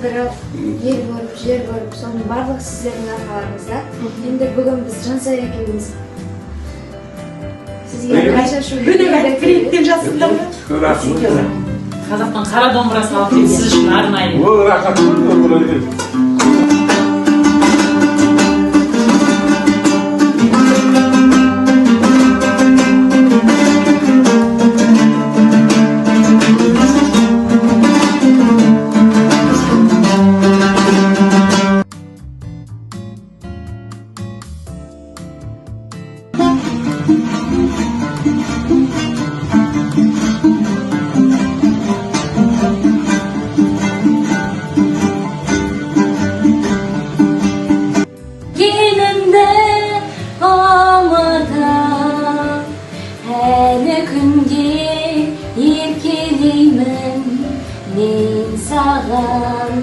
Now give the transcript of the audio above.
Қызықтырып, ел көріп, жер көріп, соның барлығы сіздердің арқаларыңызда. Енді бүгін біз Жансая екеуміз сізге шашу. Өлең айтып берейік деп жатсыңдар ма? Рахмет. Қазақтың қара домбырасын алып келді сіз үшін арнайы. Ол рахат қой, домбыра деген. Келінді ұмытып, әлі күнге еркелеймін мен саған.